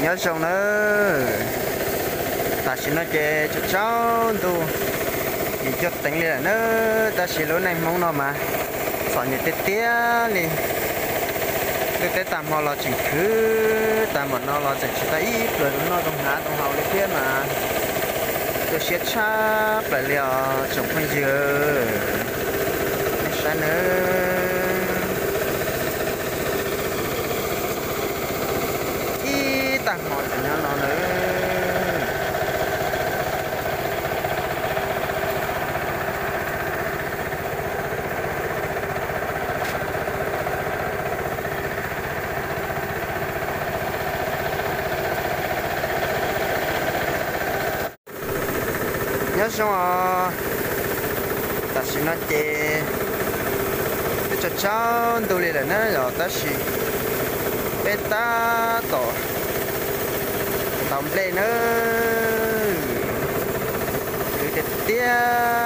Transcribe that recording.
Nyob zoo nawb, tam sim no ces tsaus ntuj, nws cuaj teev li lawm nawb, tab sis lub neej Hmoob no mas txom nyem tiag tiag li. Ntuj teb tag hmo los tseem khwv, tag npaum no los tseem tsis tau ib pluag noj zoo hnav zoo haus li thiab mas tu siab tshaj plaws li os tsoom phooj ywg. Nej saib nawb, ib tag hmo tseem nyob no nawb. Nyob zoo os, tam sim no ces twb tsaus ntuj li lawm na yog, tab sis peb tab tom ntaus nplej nawb, khwv tiag tiag.